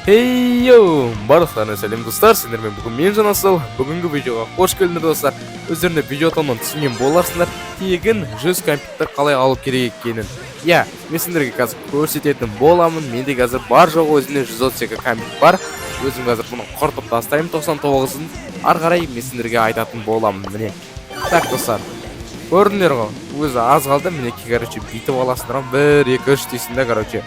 Хей, йоу! Барлықтарына сәлем, достар! Сендермен бүгін мен, Жанасыл. Бүгінгі видеоға қош келдіңдер, достар. Өздеріңде видео атауынан түсінген боларсыңдар тегін 100 компьютер қалай алу керек екенін. Иә, мен сендерге қазір көрсететін боламын. Менде қазір бар жоғы өзімде 132 компьютер бар. Өзім қазір бұны құртып тастаймын, 99-ын. Ары қарай мен сендерге айтатын боламын, міне. Так, достар. Көрдіңдер ғой, өзі аз қалды, мінекей, короче, бүйтіп аласыңдар ғой, 1, 2, 3 дейсің да, короче,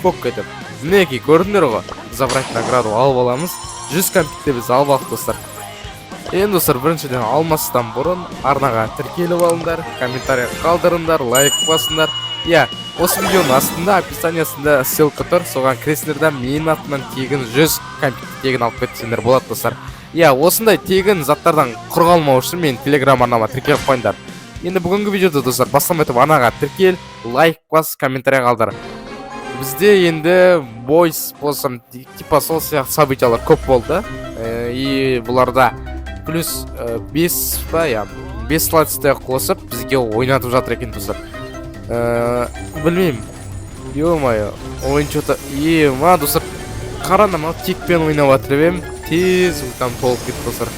фок кетіп. Мінекей, көрдіңдер ғой, забрать награду алып аламыз. 100 компьютер біз алып алдық, достар. Енді, достар, біріншіден, алмастан бұрын арнаға тіркеліп алыңдар, комментарий қалдырыңдар, лайк басыңдар. Иә, осы видеоның астында, описаниясында ссылка тұр, соған кіресіңдер да, менің атымнан тегін 100 компьютер тегін алып кетсеңдер болады, достар. Иә, осындай тегін заттардан құр қалмау үшін менің телеграм арнама тіркеліп қойыңдар. Енді бүгінгі видеода, достар, бастамай тұрып арнаға тіркел, лайк бас, комментарий қалдыр. Бізде енді бойс болсам, типа сол сияқты событиялар көп болды. И бұларда плюс 5 па, иә, 5 сладости қосып бізге ойнатып жатыр екен, достар. Білмеймін, ё-моё, ойын что-то ема, достар, қараңдар, мынау тикпен ойнап жатыр едім, тез там толып кетті, достар.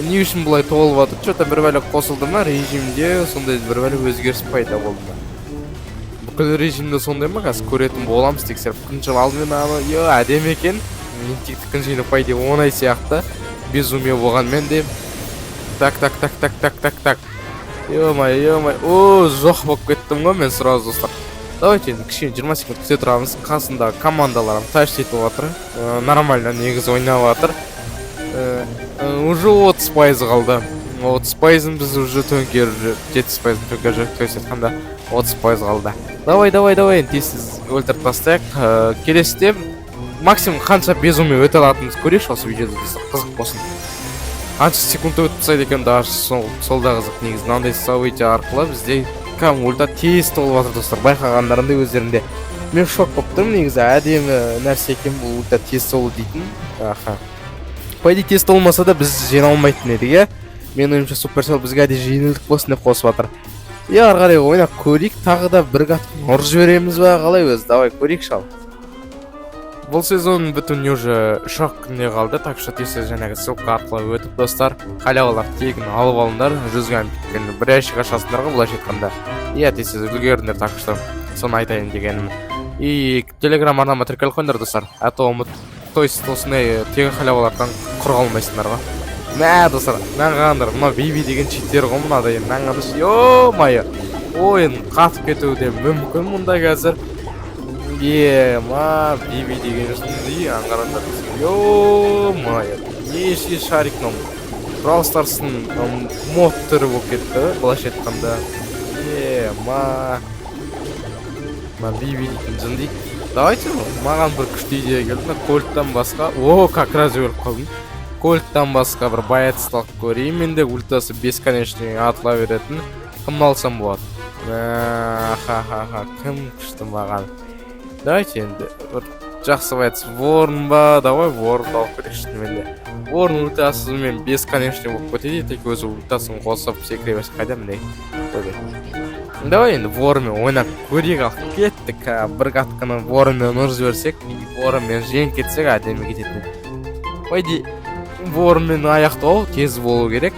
Не үшін бұлай толып жатыр? Че-то бір бәле қосылды ма режимде, сондай бір бәле өзгеріс пайда болды ма? Бүкіл режимде сондай ма? Қазір көретін боламыз, тексеріп. Бірінші алдымен аны, е, әдемі екен. Мен тиктікін жинап, по идее, оңай сияқты, безумие болғанмен де. Так, так, так, так, так, так, так, ё-моё, ё-моё, о, жоқ болып кеттім ғой мен сразу. Достар, давайте енді кішкене 20 секунд күте тұрамыз. Қасындағы командаларым тащ етіп жатыр. Нормально негізі ойнап жатыр. Уже 30% қалды, 30%-ын біз уже төңкеріп, 70%-ын төңкеріп жібердік, то есть айтқанда, 30% қалды. Давай, давай, давай, енді тез тез өлтіріп тастайық. Келесіде максимум қанша безумие өте алатынымызды көрейікші осы видеода, достар, қызық болсын. Қанша секундта өтіп тастайды екен даже, сол да қызық негізі. Мынандай событие арқылы бізде кәдімгі ульта тез толып жатыр, достар, байқағандарыңдай өздерінде. Мен шок болып тұрмын негізі, әдемі нәрсе екен бұл ульта тез толу дейтін. Аха, по идее, тез толмаса да, біз жеңе алмайтын едік, иә. Менің ойымша, Суперсел бізге әдейі жеңілдік болсын деп қосып жатыр. И ары қарай ойнап көрейік, тағы да бір катка ұрып жібереміз ба, қалай өзі? Давай көрейікші. Ал бұл сезон бітуіне уже 3 ақ күнде қалды, так что тез тез жаңағы ссылка арқылы өтіп, достар, халявалар тегін алып алыңдар. 100 гамбитпен бір ящик ашасыңдар ғой, былайша айтқанда. Иә, тез тез үлгеріңдер, так что соны айтайын дегенім. И телеграм арнама тіркеліп қойыңдар, достар, а то ұмыт, то есть осындай тегін халявалардан құр қалмайсыңдар ғой. Мә, достар, мынаны қараңдар, мынау Биби деген читер ғой мынада. Енді мынаны қараңдаршы, ё-моё, ойын қатып кетуі де мүмкін мұнда қазір. Ема, Биби деген и аны қараңдар, ё-моё, неше шарик! Мынау Бравл Старстың мод түрі болып кетті, былайша айтқанда. Ема, мына Биби дейтін жын дейді. Давайте, маған бір күшті идея келді. Мына Кольттан басқа, о, как раз өліп қалдым. Кольттан басқа бір боец алып көрейін. Менде ультасы бесконечный атыла беретін кім алсам болады? Ха ха ха, кім күшті маған? Давайте енді бір жақсы боец, Ворон ба? Давай Воронды алып көрейікші. Шынымен де, Ворон ультасымен бесконечный болып кетеді, тек өзі ультасын қосып секіре берсе. Қайда? Міне, ойбай. Давай енді Воронмен ойнап көрейік. Ал кеттік. Бір катканы Воронмен ұрып жіберсек, Воронмен жеңіп кетсек, әдемі кететін еді. По идее, Воронмен аяқтау тез болу керек.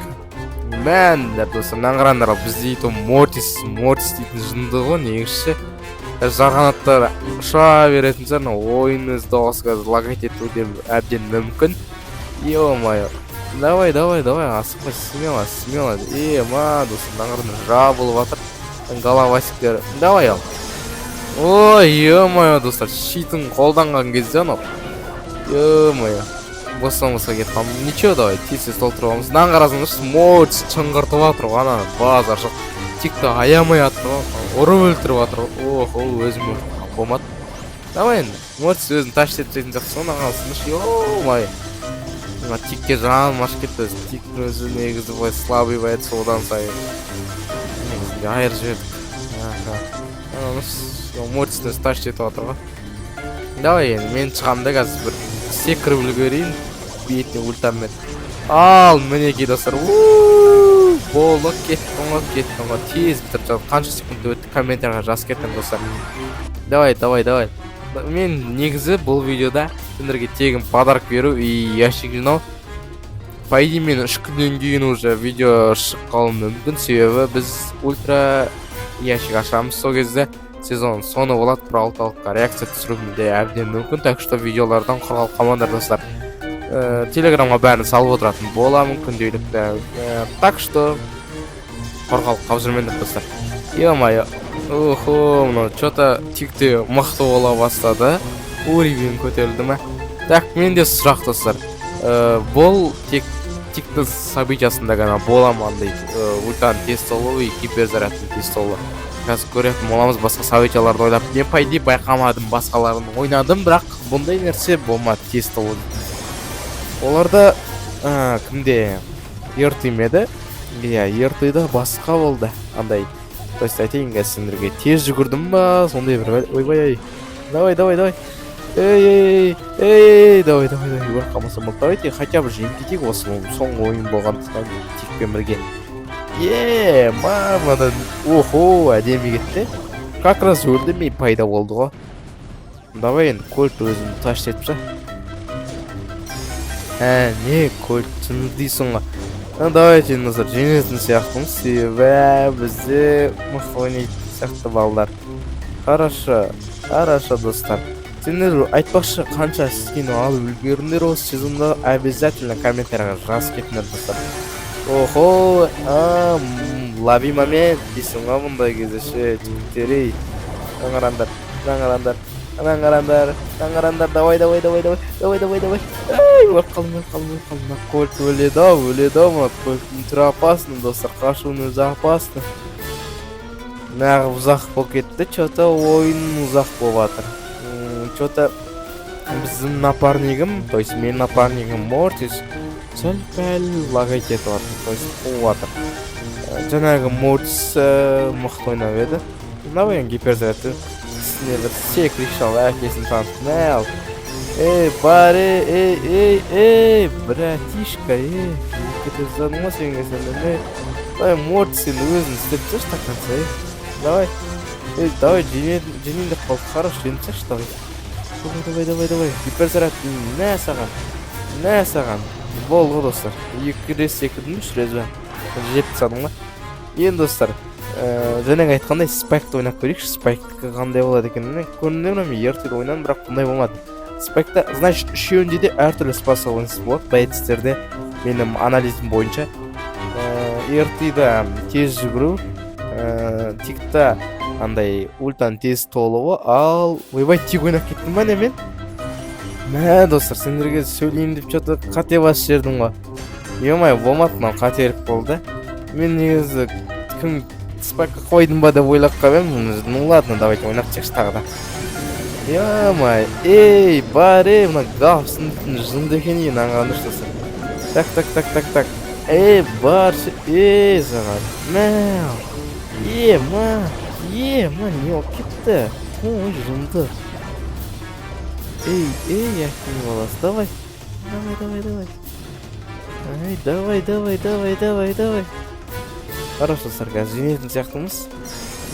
Мәндер, достар, мынаны қараңдар. Ал бізде дейтін Мортис, Мортис дейтін жынды ғой негізі. Жарғанаттар ұша беретін шығар. Мына ойын өзі, дауысы қазір лагать етуі де әбден мүмкін. Ё-моё, давай, давай, давай, асықпай, смело, смело. Е, ма, достар, мына қараңдар, жабылып жатыр головастиктер. Давай, ал, ой, ё-моё, достар, щитін қолданған кезде анау, ё-моё, бостан босқа кетіп қалдым. Ничего, давай тез тез толтырып аламыз. Мынаны қарасаңдаршы, Мортис шыңғыртып жатыр ғой ана, базар жоқ, тикті аямай жатыр ғой, ұрып өлтіріп жатыр ғой. Ох, ол өзім өлтіріп болмады. Давай енді, Мортис өзін тащить етіп тастайтын сияқты. Соны қалсыншы, ё-моё, мына тикке жаным ашып кетті өзі. Тиктің өзі негізі былай слабый боец, одан сайын негізінде айырып жібердік. Аха, Мортистің өзі тащить етіп жатыр ғой. Давай енді мен шығамын да, қазір бір секіріп үлгерейін бетіне ультамен. Ал мінекей, достар, у болды, кеттің ғой, кеттің ғой, тез бітіріп жатыр. Қанша секунд өтті, комментарийға жазып кетіңдер, достар. Давай, давай, давай. Мен негізі бұл видеода сендерге тегін подарок беру и ящик жинау. По идее, мен 3 күннен кейін уже видео шығып қалуы мүмкін, себебі біз ультра ящик ашамыз. Сол кезде сезон соңы болады, Бравл Талкқа реакция түсіруім де әбден мүмкін. Так что видеолардан құр қалып қалмаңдар, достар. Телеграмға бәрін салып отыратын боламын күнделікті. Так что құр қалып қалып жүрмеңдер, достар. Ё-моё, охо, мынау че-то Тикте мықты бола бастады, уровень көтерілді ма? Так, менде сұрақ, достар. Бұл тек Тиктің событиясында ғана бола ма андай ультаның тез толуы и гиперзарядтың тез толуы? Қазір көретін боламыз басқа событияларды ойлап. Мен, по идее, байқамадым, басқаларын ойнадым, бірақ бұндай нәрсе болмады тез толу. Оларда кімде, Ерти ме еді? Иә, Ертида басқа болды андай. То есть айтайын қазір сендерге, тез жүгірдім ба, сондай бір. Ойбай ай, давай, давай, давай, ей, ей, ей, давай, давай, давай, өліп қалмасам болды. Давайте хотя бы жеңіп кетейік осы соңғы ойын болғандықтан Тикпен бірге. Е, мамадан, охо, әдемі кетті. Как раз өлдім и пайда болды ғой. Давай енді Кольт өзін таш етіп тасташы. Ә, не, Кольт дейсің ғой. Ну, давайте, достар, жеңетін сияқтымыз, себебі бізде мықты ойнайтын сияқты балдар. Хорошо, хорошо, достар. Сендер, айтпақшы, қанша скин алып үлгердіңдер осы сезонда? Обязательно комментарийға жазып кетіңдер, достар. Охо, а, лови момент дейсің ғой мұндай кезде ше, жігіттер. Ей, мына қараңдар, мына қараңдар, мына қараңдар, мына қараңдар. Давай, давай, давай, давай, давай, давай, давай. Ай, өліп қалдым, өліп қалдым, өліп қалдым. Мына Кольт өледі ау, өледі ау. Мына Кольттың түрі опасный, достар, қашуының өзі опасно. Неғып ұзақ болып кетті че-то ойын, ұзақ болып жатыр че-то. Біздің напарнигім, то есть менің напарнигім Мортис сәл пәл лагать етіп жатыр, то есть қуып жатыр. Жаңағы Мортис мықты ойнап еді. Давай енді гиперзарядты үстіне бір секіріп алып, әкесін танытып, мә, ал. Ей, бар, ей, ей, ей, ей, братишка, ей, кете жаздадың ғой сен сен. Ей, давай, Мортис, сен өзің істеп тасташы до конца. Ей, давай, ей, давай, жеңейін деп қалдық. Хорош, жеңіп тасташы. Давай, давай, давай, давай, давай, гиперзаряд, мә саған, мә саған. Болды ғой, достар, екі рет секірдім, үш рет ба, жеп тастадым ғой. Енді, достар, жаңағы айтқандай, Спайкты ойнап көрейікші. Спайктікі қандай болады екен? Міне, көрдіңдер ме, мен ертеде ойнадым, бірақ бұндай болмады Спайкта. Значит, үшеуінде де әртүрлі способность болады боецтерде, менің анализім бойынша. Ертида тез жүгіру, Тикта андай ультаның тез толуы, ал, ойбай, Тик ойнап кеттім ба, не мен? Мә, достар, сендерге сөйлеймін деп че-то қате басып жібердім ғой. Ё-моё, болмады, мынау қателік болды. Мен негізі кім, Спайкқа қойдым ба деп ойлап қалып едім. Ну ладно, давайте ойнап тастайықшы тағы да. Ё-моё, ей, бар, ей, мына Гавстың жынды екен. Ей, мынаны қараңдаршы, достар. Так, так, так, так, так, ей, баршы, ей, саған, мә, е, ма, е, ма, не болып кетті? Ой, жынды, ей, ей, әкеңнің баласы. Давай, давай, давай, давай, ай, давай, давай, давай, давай, давай. Хорошо, достар, қазір жеңетін сияқтымыз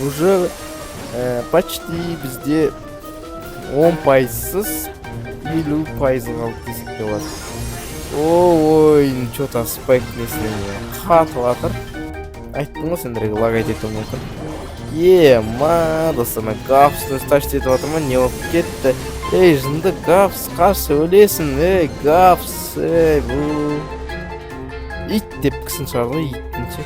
уже. Почти бізде 10 пайызсыз, 50 пайызы қалды десек те болады. Ой, че-то Спайк несіне қатып жатыр. Айттым ғой сендерге, лагать етуі мүмкін. Е, ма, достар, мына Гавстың өзі тащить етіп жатыр ма, не болып кетті? Ей, жынды Гавс, қаш, өлесің. Ей, Гавс, ей, бұл ит деп кісін шығарды ғой иттің ше.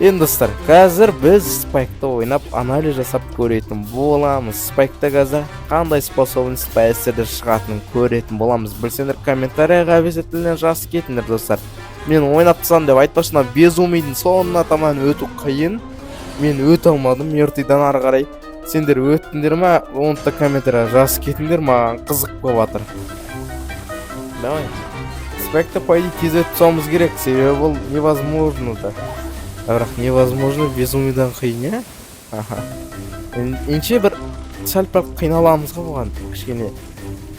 Енді, достар, қазір біз Спайкты ойнап, анализ жасап көретін боламыз. Спайкта қазір қандай способность әсерде шығатынын көретін боламыз. Білсеңдер, комментарийға обязательно жазып кетіңдер, достар. Мен ойнап тастадым деп айтпашы. Мына безумийдің соңына таман өту қиын, мен өте алмадым ертеден ары қарай. Сендер өттіңдер ма? Оны да комментарийға жазып кетіңдер, маған қызық болып жатыр. Давай, Спайкты, по идее, тез өтіп тастауымыз керек, себебі бұл невозможно да. Бірақ невозможно безумийдан қиын, иә. Аха, ендеше бір сәл пәл қиналамыз ғой бұған, кішкене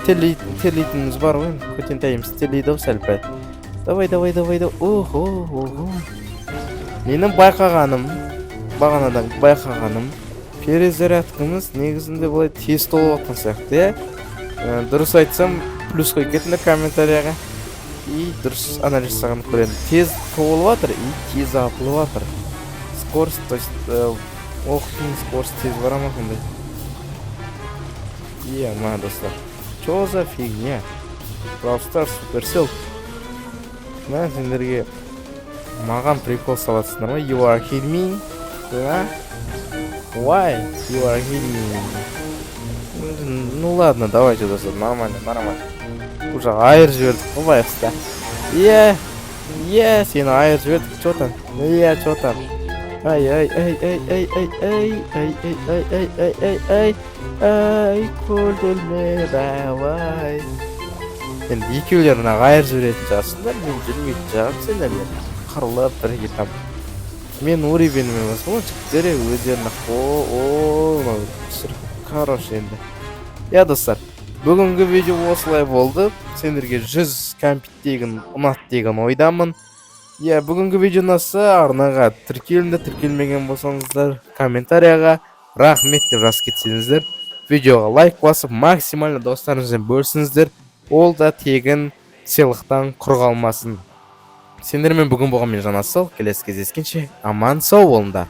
терлейтініміз бар ғой енді, көтентайымыз терлейді ау сәл пәл. Давай, давай, давай, давай. Охо, охо, менің байқағаным, бағанадан байқағаным, Перезарядкамыз негізінде былай тез толып жатқан сияқты, иә. Дұрыс айтсам, плюс қойып кетіңдер комментарияға. И дұрыс анализ жасаған көремін. Тез толып жатыр и тез атылып жатыр. Скорость, то есть оқтың скорость тез бара ма сондай? Иә, мына, достар. Чё за фигня? Brawl Stars, Supercell. Мә, сендерге маған прикол саласыңдар ма? You are kidding me? Да? Why you are kidding me? Ну ладно, давайте, достар, нормально, нормально. Уже айыр жібердік қой байғұста. Иә, иә, сені айыр жібердік, чё там? Иә, чё там? Ай, ай, ай, ай, ай, ай, ай, ай, ай, ай, ай, ай, ай, ай, ай, көлдөлме, давай. Енді екеулерін ақ айырып жіберетін шығарсыңдар, мен жүрмейтін шығармын сендермен. Қырылып бірге там. Мен уровеньім емес қой, жігіттер өздеріне о, о, мынау түсір. Короче, енді. Иә, достар, бүгінгі видео осылай болды. Сендерге 100 кәмпит деген ұнады деген ойдамын. Иә, бүгінгі видео ұнаса, арнаға тіркеліңдер, тіркелмеген болсаңыздар, комментарияға рахмет деп жазып кетсеңіздер, видеоға лайк басып, максимально достарыңызбен бөлісіңіздер. Ол да тегін сыйлықтан құр қалмасын. Сендермен бүгін болған мен, Жанасыл. Келесі кездескенше аман сау болыңдар.